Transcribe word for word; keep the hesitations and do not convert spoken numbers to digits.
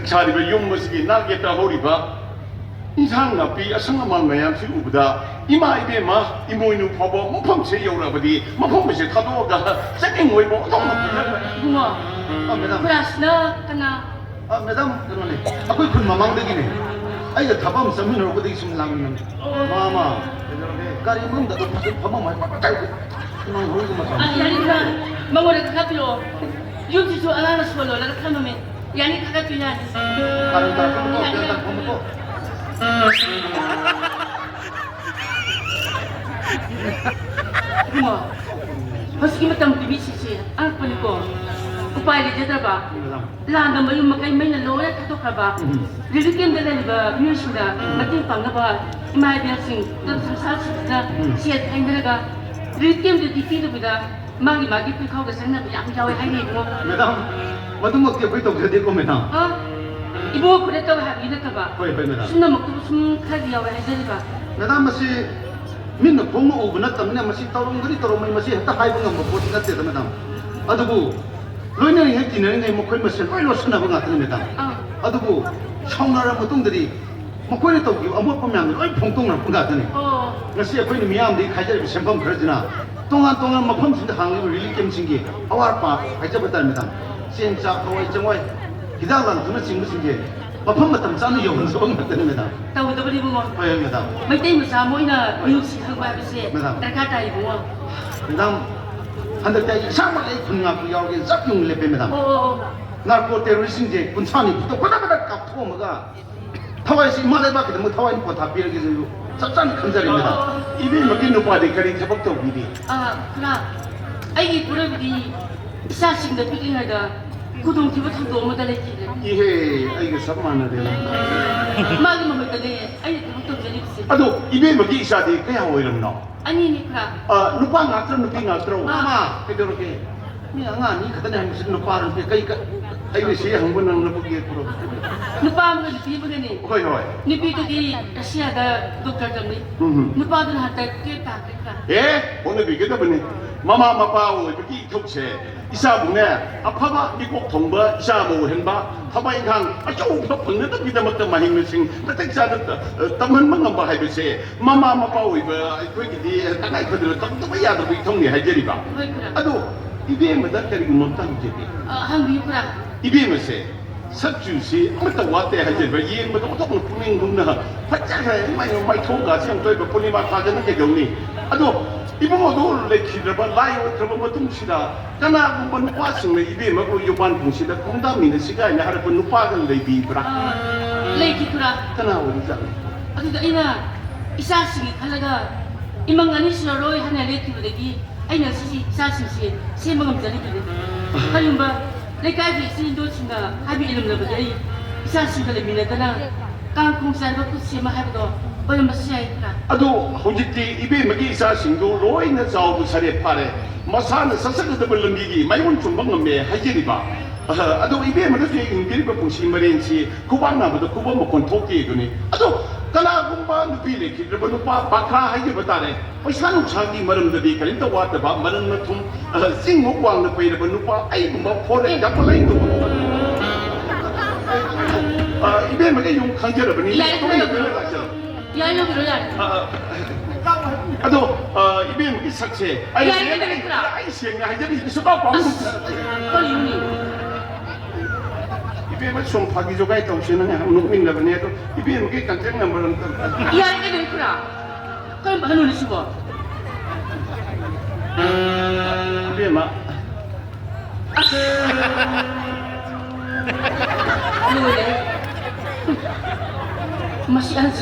ꯁꯥꯔꯤꯕ ꯌꯨꯝ ꯑꯁꯤꯒꯤ ꯅꯥꯛ ꯌꯦꯠꯇ ꯍꯧꯔꯤꯕ ꯏꯟꯁꯥꯡ ꯅꯥꯄꯤ ꯑꯁꯪ ꯑꯃꯥꯟ ꯃꯌꯥꯝꯁꯤ ꯎꯕꯗ, ꯏꯃꯥ ꯏꯕꯦꯝꯃ, ꯏꯃꯣꯏꯅꯨ ꯐꯥꯎꯕ ꯃꯐꯝꯁꯦ ꯌꯧꯔꯛꯑꯕꯗꯤ ꯃꯐꯝ ꯑꯁꯦ ꯊꯥꯗꯣꯛꯑꯒ ꯆꯠꯅꯤꯡꯉꯣꯏꯕ ꯑꯣꯟꯊꯣꯛꯅ ꯐꯖꯈ꯭ꯔꯦ꯫ ꯏꯕꯨꯡꯉꯣ, ꯑ, ꯃꯦꯗꯥꯝ꯫ ꯈꯨꯔꯥꯁꯅ ꯀꯅꯥ? ꯑ, ꯃꯦꯗꯥꯝ, ꯀꯩꯅꯣꯅꯦ, ꯑꯩꯈꯣꯏ ꯈꯨꯟ ꯃꯃꯥꯡꯗꯒꯤꯅꯦ꯫ ꯑꯩꯒ ꯊꯕꯛ ꯑꯃ ꯆꯠꯃꯤꯟꯅꯔꯨꯕꯗꯒꯤ ꯁꯨꯝ ꯂꯥꯛꯃꯤꯟꯅꯕꯅꯦ꯫ ꯃꯥ, ꯃꯥ, ꯀꯩꯗꯧꯔꯒꯦ? ꯒꯥꯔꯤ ꯃꯅꯨꯡꯗ ꯑꯗꯨꯝ ꯐꯖꯅ ꯐꯝꯃꯝꯃꯣ ꯍꯥꯏꯕ꯫ ꯀꯥꯏ ꯀꯥꯏ ꯉꯥꯡꯍꯧꯔꯤꯕ ꯃꯇꯝ? ꯑ, ꯌꯥꯅꯤꯗ꯫ ꯃꯉꯣꯟꯗ ꯈꯔ ꯄꯤꯔꯛꯑꯣ꯫ ꯌꯨꯝꯁꯤꯁꯨ ꯑꯉꯥꯡꯅ ꯁꯣꯜꯂꯣꯜꯂꯒ ꯊꯝꯃꯝꯃꯦ꯫ ꯌꯥꯅꯤ, ꯊꯥꯒꯠꯄꯤꯌꯨ, ꯌꯥꯅꯤ꯫ ꯀꯥꯔꯟ ꯇꯥꯔꯛꯀꯅꯨꯀꯣ, ꯌꯥꯅꯤ, ꯒ꯭ꯌꯥꯟ ꯇꯥꯅ ꯌꯥꯅꯤ꯫ ꯐꯝꯃꯨꯀꯣ꯫ ꯏꯕꯨꯡꯉꯣ, ꯍꯧꯖꯤꯛꯀꯤ ꯃꯇꯝꯒꯤ ꯃꯤꯁꯤꯡꯁꯦ ꯑꯉꯛꯄꯅꯤꯀꯣ꯫ ꯎꯄꯥꯏ ꯂꯩꯖꯗ꯭ꯔꯕ꯫ ꯃꯦꯗꯥꯝ꯫ ꯂꯥꯟꯗ ꯃꯌꯨꯝ ꯃꯀꯩ ꯃꯩꯅ ꯂꯣꯏꯅ ꯊꯥꯗꯣꯛꯈ꯭ꯔꯕ꯫ ꯎꯝ꯫ ꯔꯤꯂꯤꯐ ꯀꯦꯝꯞꯇ ꯂꯩꯔꯤꯕ ꯃꯤꯑꯣꯏꯁꯤꯡꯗ ꯎꯝ꯫ ꯃꯇꯦꯡ ꯄꯥꯡꯅꯕ ꯏꯃꯥ ꯏꯕꯦꯜꯁꯤꯡ, ꯎꯝ꯫ ꯁꯪꯁꯥꯔꯁꯤꯡꯁꯤꯗ ꯎꯝ꯫ ꯁꯦꯜ ꯈꯥꯏꯅꯔꯒ ꯔꯤꯂꯤꯐ ꯀꯦꯝꯞꯇꯗꯤ ꯄꯤꯗꯕꯤꯗ ꯃꯥꯒꯤ ꯃꯥꯒꯤ ꯄꯤꯈꯥꯎꯗ ꯆꯪꯅꯕ ꯌꯥꯝ ꯌꯥꯎꯋꯦ ꯍꯥꯏꯅꯩ ꯏꯕꯨꯡꯉꯣ꯫ ꯃꯦꯗꯥꯝ, ꯃꯗꯨꯃꯛꯇꯤ ꯑꯩꯈꯣꯏ ꯇꯧꯖꯗꯦꯀꯣ, ꯃꯦꯗꯥꯝ꯫ ꯑ? ꯏꯕꯨꯡꯉꯣ ꯈꯨꯗ ꯇꯧꯋꯦ ꯍꯥꯏꯕꯒꯤ ꯅꯠꯇꯕ꯫ ꯍꯣꯏ, ꯍꯣꯏ, ꯃꯦꯗꯥꯝ꯫ ꯁꯨꯝꯅꯃꯛꯇꯕꯨ ꯁꯨꯝ ꯈꯔꯗꯤ ꯌꯥꯎꯋꯦ ꯍꯥꯏꯖꯔꯤꯕ꯫ ꯃꯦꯗꯥꯝ, ꯃꯁꯤ ꯃꯤꯠꯅ ꯈꯣꯡꯅ ꯎꯕ ꯅꯠꯇꯕꯅꯤꯅ ꯃꯁꯤ ꯇꯧꯔꯝꯒꯅꯤ, ꯇꯧꯔꯝꯃꯣꯏ, ꯃꯁꯤ ꯍꯦꯛꯇ ꯍꯥꯏꯕ ꯉꯝꯕ ꯄꯣꯠꯇꯤ ꯅꯠꯇꯦꯗ, ꯃꯦꯗꯥꯝ꯫ ꯑꯗꯨꯕꯨ ꯂꯣꯏꯅꯔꯤꯉꯩ ꯇꯤꯟꯅꯔꯤꯉꯩ ꯃꯈꯣꯏ ꯃꯁꯦꯟ ꯂꯣꯏ ꯂꯣꯠꯁꯤꯟꯅꯕ ꯉꯥꯛꯇꯅꯤ, ꯃꯦꯗꯥꯝ꯫ ꯑꯥ꯫ ꯑꯗꯨꯕꯨ ꯁꯥꯎꯅꯔꯕ ꯃꯇꯨꯡꯗꯗꯤ ꯃꯈꯣꯏꯅ ꯇꯧꯈꯤꯕ ꯑꯃꯣꯠꯄ ꯃꯌꯥꯝꯗꯣ ꯂꯣꯏ ꯐꯣꯡꯗꯣꯛꯅꯔꯛꯄ ꯉꯥꯛꯇꯅꯤ꯫ ꯑꯣ꯫ ꯉꯁꯤ ꯑꯩꯈꯣꯏꯅ ꯃꯤꯌꯥꯝꯗꯒꯤ ꯈꯥꯏꯖꯔꯤꯕ ꯁꯦꯟꯐꯝ ꯈꯔꯁꯤꯅ ꯇꯣꯉꯥꯟ ꯇꯣꯉꯥꯟꯕ ꯃꯐꯝꯁꯤꯡꯗ ꯍꯥꯡꯂꯤꯕ ꯔꯤꯂꯤꯐ ꯀꯦꯝꯞꯁꯤꯡꯒꯤ ꯑꯋꯥꯠ ꯑꯄꯥ ꯍꯥꯏꯖꯕ ꯇꯥꯔꯦ, ꯃꯦꯗꯥꯝ꯫ ꯆꯦꯡ, ꯆꯥꯛ, ꯍꯋꯥꯏ, ꯆꯦꯡꯋꯥꯏ, ꯍꯤꯗꯥꯛ ꯂꯥꯡꯊꯛꯅꯆꯤꯡꯕꯁꯤꯡꯁꯦ ꯃꯐꯝ ꯃꯇꯝ ꯆꯥꯅ ꯌꯧꯍꯟꯖꯕ ꯉꯥꯛꯇꯅꯤ, ꯃꯦꯗꯥꯝ꯫ ꯇꯧꯒꯗꯕꯅꯤ, ꯏꯕꯨꯡꯉꯣ꯫ ꯍꯣꯏ, ꯃꯦꯗꯥꯝ꯫ ꯃꯩꯇꯩ ꯃꯆꯥ ꯑꯃ ꯑꯣꯏꯅ ꯃꯤꯅꯨꯡꯁꯤ ꯈꯪꯕ ꯍꯥꯏꯕꯁꯦ ꯃꯦꯗꯥꯝ꯫ ꯗꯔꯀꯥꯔ ꯇꯥꯏ, ꯏꯕꯨꯡꯉꯣ꯫ ꯃꯦꯗꯥꯝ, ꯍꯟꯗꯛꯇꯤ ꯑꯩ ꯏꯁꯥꯃꯛ ꯑꯩ ꯈꯨꯟ ꯉꯥꯛꯄ ꯌꯥꯎꯔꯒꯦ, ꯖꯞ ꯌꯨꯡ ꯂꯦꯞꯄꯦ, ꯃꯦꯗꯥꯝ꯫ ꯑꯣ, ꯑꯣ, ꯑꯣ꯫ ꯅꯥꯔꯀꯣ ꯇꯦꯔꯣꯔꯤꯁ꯭ꯠꯁꯤꯡꯁꯦ ꯀꯨꯟꯊ꯭ꯔꯥ ꯅꯤꯐꯨꯗ ꯈꯨꯗꯛ ꯈꯨꯗꯛ ꯀꯥꯞꯊꯣꯛꯑꯝꯃꯒ ꯊꯋꯥꯏꯁꯤ ꯏꯃꯥ ꯂꯩꯕꯥꯛꯀꯤꯗꯃꯛ ꯊꯋꯥꯏꯅ ꯄꯣꯟꯊꯥ ꯄꯤꯔꯒꯦꯁꯤꯁꯨ ꯆꯞ ꯆꯥꯅ ꯈꯟꯖꯔꯦ, ꯃꯦꯗꯥꯝ꯫ ꯏꯕꯦꯝꯃꯒꯤ ꯅꯨꯄꯥꯗꯤ ꯀꯔꯤ ꯊꯕꯛ ꯇꯧꯕꯤꯔꯤ? ꯑꯥ, ꯈꯨꯔꯥ, ꯑꯩꯒꯤ ꯏꯄꯨꯔꯣꯏꯕꯗꯤ ꯏꯆꯥꯁꯤꯡꯗ ꯄꯤꯛꯂꯤꯉꯩꯗ ꯈꯨꯗꯣꯡꯊꯤꯕ ꯊꯧꯗꯣꯛ ꯑꯃꯗ ꯂꯩꯈꯤꯗ꯭ꯔꯦ꯫ ꯏꯍꯦ, ꯑꯩꯒ ꯆꯞ ꯃꯥꯟꯅꯔꯦ꯫ ꯃꯥꯒꯤ ꯃꯍꯨꯠꯇꯅꯦ ꯑꯩꯅ ꯊꯕꯛ ꯇꯧꯖꯔꯤꯕꯁꯦ꯫ ꯑꯗꯣ ꯏꯕꯦꯝꯃꯒꯤ ꯏꯆꯥꯗꯤ ꯀꯌꯥ ꯑꯣꯏꯔꯝꯅꯣ? ꯑꯅꯤꯅꯤ, ꯈꯨꯔꯥ꯫ ꯑ, ꯅꯨꯄꯥ ꯉꯥꯛꯇ꯭ꯔꯣ, ꯅꯨꯄꯤ ꯉꯥꯛꯇ꯭ꯔꯣ? ꯃꯥ꯫ ꯃꯥ, ꯀꯩꯗꯧꯔꯒꯦ? ꯃꯤ ꯑꯉꯥꯡ ꯑꯅꯤ ꯈꯛꯇꯅꯦ ꯍꯥꯏꯕꯁꯤ ꯅꯨꯄꯥꯔꯣ ꯅꯨꯄꯤ? ꯀꯩ ꯀ-, ꯑꯩꯅ ꯁꯤ ꯍꯪꯕ ꯅꯪꯅꯕ ꯌꯦꯛꯄ꯭ꯔꯣ? ꯅꯨꯄꯥ ꯑꯃꯒ ꯅꯨꯄꯤ ꯑꯃꯒꯅꯤ꯫ ꯍꯣꯏ, ꯍꯣꯏ꯫ ꯅꯨꯄꯤꯗꯨꯗꯤ ꯔꯁꯤꯌꯥꯗ ꯗꯣꯛꯇꯔ ꯇꯝꯃꯤ꯫ ꯎꯝ, ꯎꯝ꯫ ꯅꯨꯄꯥꯗꯨꯅ ꯍꯟꯗꯛ ꯇꯨꯌꯦꯜꯞ ꯇꯥꯈ꯭ꯔꯦ, ꯈꯨꯔꯥ꯫ ꯑꯦ, ꯍꯣꯠꯅꯕꯤꯒꯗꯕꯅꯤ꯫ ꯃꯃꯥ ꯃꯄꯥ ꯑꯣꯏꯕꯒꯤ ꯏꯊꯧꯁꯦ ꯏꯆꯥꯕꯨꯅꯦ, ꯑꯐꯕ ꯃꯤꯀꯣꯛ ꯊꯣꯡꯕ ꯏꯆꯥ ꯑꯃ ꯑꯣꯏꯍꯟꯕ, ꯊꯕꯛ ꯏꯪꯈꯥꯡ ꯑꯆꯧꯕ ꯐꯪꯅꯅꯕꯒꯤꯗꯃꯛꯇ ꯃꯍꯩ ꯃꯁꯤꯡ ꯃꯇꯤꯛ ꯆꯥꯅ ꯇ-, ꯇꯝꯍꯟꯕ ꯉꯝꯕ ꯍꯥꯏꯕꯁꯦ ꯃꯃꯥ ꯃꯄꯥ ꯑꯣꯏꯕ ꯑꯩꯈꯣꯏꯒꯤꯗꯤ ꯇꯉꯥꯏ ꯐꯗꯅ ꯇꯧꯗꯕ ꯌꯥꯗꯕ ꯏꯊꯧꯅꯤ ꯍꯥꯏꯖꯔꯤꯕ꯫ ꯍꯣꯏ, ꯈꯨꯔꯥ꯫ ꯑꯗꯣ ꯏꯕꯦꯝꯃꯗ ꯀꯔꯤꯒꯨꯝꯕ ꯑꯝꯇ ꯍꯪꯖꯒꯦ꯫ ꯑ, ꯍꯪꯕꯤꯌꯨ, ꯈꯨꯔꯥ꯫ ꯏꯕꯦꯝꯃꯁꯦ ꯁꯛ ꯆꯨꯁꯤ ꯑꯃꯠꯇ ꯋꯥꯠꯇꯦ ꯍꯥꯏꯖꯔꯤꯕ, ꯌꯦꯡꯕꯗ ꯑꯣꯟꯊꯣꯛꯅ ꯄꯨꯛꯅꯤꯡ ꯍꯨꯅ ꯐꯖꯈ꯭ꯔꯦ꯫ ꯃꯥꯏ ꯃꯥꯏꯊꯣꯡꯒꯁꯤ ꯌꯥꯝ ꯇꯣꯏꯕ ꯄꯨꯔꯅꯤꯃꯥ ꯊꯥꯗꯅ ꯀꯩꯗꯧꯅꯤ? ꯑꯗꯣ ꯏꯕꯨꯡꯉꯣꯗꯨ ꯂꯩꯈꯤꯗ꯭ꯔꯕ, ꯂꯥꯏ ꯑꯣꯏꯈ꯭ꯔꯕ ꯃꯇꯨꯡꯁꯤꯗ ꯀꯅꯥꯒꯨꯝꯕ ꯅꯨꯄꯥꯁꯤꯡꯅ ꯏꯕꯦꯝꯃꯕꯨ ꯌꯨꯝꯕꯥꯟ ꯄꯨꯡꯁꯤꯗ ꯈꯣꯡꯗꯥꯃꯤꯟꯅꯁꯤ ꯀꯥꯏꯅ ꯍꯥꯏꯔꯛꯄ ꯅꯨꯄꯥꯒ ꯂꯩꯕꯤꯕ꯭ꯔꯥ? ꯑ, ꯂꯩꯈꯤ, ꯈꯨꯔꯥ꯫ ꯀꯅꯥ ꯑꯣꯏꯔꯤꯖꯥꯠꯅꯣ? ꯑꯗꯨꯗ ꯑꯩꯅ ꯏꯆꯥꯁꯤꯡꯒꯤ ꯈꯜꯂꯒ ꯏꯃꯪ ꯑꯅꯤ ꯁꯨꯔꯔꯣꯏ ꯍꯥꯏꯅ ꯂꯦꯞꯈꯤꯕꯗꯒꯤ ꯑꯩꯅ ꯁꯤꯁꯤ ꯏꯆꯥꯁꯤꯡꯁꯦ ꯁꯦꯝꯕ ꯉꯝꯖꯔꯤꯕꯅꯤ꯫ ꯀꯔꯤꯒꯨꯝꯕ ꯂꯩꯀꯥꯏꯒꯤ ꯏꯆꯤꯜ ꯏꯅꯥꯎꯁꯤꯡꯅ ꯍꯥꯏꯕ ꯏꯜꯂꯝꯂꯕꯗꯤ ꯑꯩ ꯏꯆꯥꯁꯤꯡꯒ ꯂꯩꯃꯤꯟꯅꯗꯅ ꯀꯥꯡ ꯈꯣꯡ ꯆꯥꯏꯕ ꯈꯨꯠ ꯁꯦꯝꯕ ꯍꯥꯏꯕꯗꯣ ꯑꯣꯏꯔꯝꯕꯁꯨ ꯌꯥꯏ, ꯈꯨꯔꯥ꯫ ꯑꯗꯣ ꯍꯧꯖꯤꯛꯇꯤ ꯏꯕꯦꯝꯃꯒꯤ ꯏꯆꯥꯁꯤꯡꯗꯣ ꯂꯣꯏꯅ ꯆꯥꯎꯕ ꯁꯥꯔꯦ ꯐꯥꯔꯦ, ꯃꯁꯥꯅ ꯆꯠꯆꯒꯗꯕ ꯂꯝꯕꯤꯒꯤ ꯃꯥꯏꯑꯣꯟ ꯆꯨꯝꯕ ꯉꯝꯃꯦ ꯍꯥꯏꯖꯔꯤꯕ꯫ ꯑ, ꯑꯗꯣ ꯏꯕꯦꯝꯃꯅꯁꯨ ꯍꯤꯡꯕꯤꯔꯤꯕ ꯄꯨꯟꯁꯤ ꯃꯔꯦꯟꯁꯤ ꯈꯨꯕꯥꯛ ꯅꯥꯕꯗ ꯈꯨꯕꯝ ꯃꯈꯣꯟ ꯊꯣꯛꯇꯦ ꯑꯗꯨꯅꯤ꯫ ꯑꯗꯣ ꯀꯅꯥꯒꯨꯝꯕ ꯅꯨꯄꯤ ꯂꯩꯈꯤꯗ꯭ꯔꯕ ꯅꯨꯄꯥ ꯕꯥꯈ꯭ꯔꯥ ꯍꯥꯏꯖꯕ ꯇꯥꯔꯦ, ꯄꯩꯁꯥ ꯅꯨꯡꯁꯥꯒꯤ ꯃꯔꯝꯗꯗꯤ ꯀꯔꯤꯝꯇ ꯋꯥꯠꯇꯕ, ꯃꯔꯟ ꯃꯊꯨꯝ, ꯑ, ꯆꯤꯡꯃꯨꯛ ꯋꯥꯡꯅ ꯄꯩꯔꯕ ꯅꯨꯄꯥ ꯑꯩꯒꯨꯝꯕ ꯐꯣꯔꯦꯟ ꯗꯕꯜ ꯑꯩꯒꯨꯝꯕ, ꯑ, ꯏꯕꯦꯝꯃꯒꯤ ꯌꯨꯝ ꯈꯪꯖꯔꯕꯅꯤ꯫ ꯌꯥꯏ, ꯇꯨꯃꯤꯟꯅ ꯌꯥꯏ꯫ ꯇꯨꯃꯤꯟꯅ ꯂꯥꯛꯆꯔꯣ꯫ ꯌꯥꯏ, ꯌꯥꯏ, ꯌꯥꯏ꯫ ꯑ, ꯑꯗꯣ, ꯑ, ꯏꯕꯦꯝꯃꯒꯤ ꯁꯛꯁꯦ ꯑꯩ ꯌꯥꯏ, ꯌꯥꯏ, ꯌꯥꯏ꯫ ꯑꯩ ꯁꯦꯡꯅ ꯍꯥꯏꯖꯔꯤꯁꯤꯅꯦ, ꯁꯨꯡꯀꯥꯎ ꯀꯥꯎꯅꯨ꯫ ꯑꯁ, ꯀꯔꯤꯅꯣꯅꯦ? ꯏꯕꯦꯝꯃ, ꯁꯨꯝ ꯐꯥꯒꯤ ꯖꯣꯒꯥꯏ ꯇꯧꯁꯦꯅ ꯉꯥꯏꯍꯥꯛ ꯅꯣꯛꯃꯤꯟꯅꯕꯅꯦ, ꯑꯗꯣ ꯏꯕꯦꯝꯃꯒꯤ contact number ꯑꯝꯇ꯫ ꯌꯥꯔꯦ, ꯀꯩꯗꯧꯔꯦ, ꯈꯨꯔꯥ? ꯀꯔꯝꯕ ꯍꯅꯨꯅꯣ ꯁꯤꯕꯣ? ꯏꯕꯦꯝꯃ꯫ ꯑꯁ! ꯂꯣꯏꯔꯦ꯫ ꯃꯁꯤ ꯑꯍꯟꯁꯤ꯫